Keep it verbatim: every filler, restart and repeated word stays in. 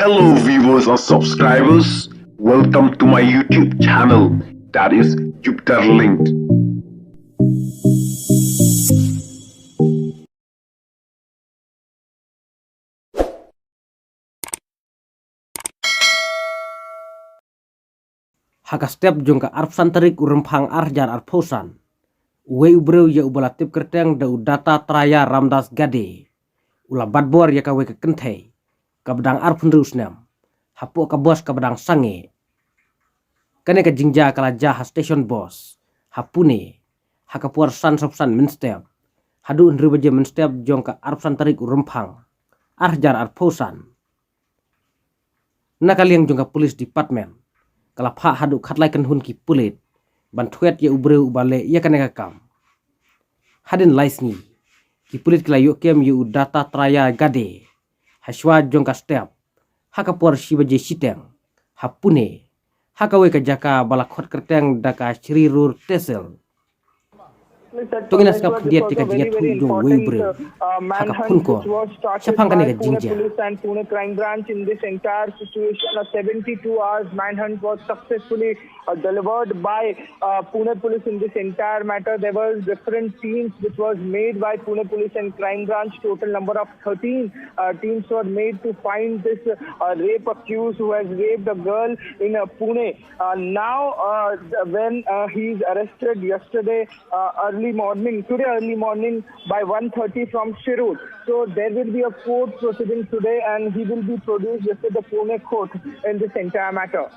Hello, viewers and subscribers. Welcome to my YouTube channel, that is Jupiter Linked. Ha ka step jong ka arphew san tarik u Rymphang ar hajar arphew san, uwei u briew ïa uba la tip kyrteng da u Dattatraya Ramdas Gade u la bat bor ïa kawei ka kynthei kaba dang arphew hynriew snem hapoh ka bos kaba dang sangeh. Kane ka jingjia ka la jia ha station bos ha Pune ha ka por san saw san mynstep haduh hynriew baje mynstep jong ka arphew san tarik u Rymphang ar hajar arphew san. Na ka liang jong ka police department ka la phah haduh khatlai kynhun ki pulit ban thwet ïa u briew uba leh ïa kane ka kam. Hadien lai sngi ki pulit ki la ïoh kem ïa u Dattatraya Gade ha shuwa jong ka step ha ka por shi baje shiteng ha Pune ha kawei ka jaka ba la khot kyrteng da ka Shirur Tehsil. To ngin ïa sngap khyndiat ïa ka jingïathuh jong uwei u briew ha ka phone call shaphang kane ka jingjia. Police and Pune Crime Branch in this entire situation. A seventy-two hours manhunt was successfully uh, delivered by uh, Pune Police in this entire matter. There was different teams which was made by Pune Police and Crime Branch. Total number of thirteen uh, teams were made to find this uh, rape accused who has raped a girl in uh, Pune. Uh, now, uh, th- when uh, he is arrested yesterday uh, early morning, today early morning by one thirty from Shirur, so there will be a court proceeding today, and he will be produced before the Pune court in this entire matter.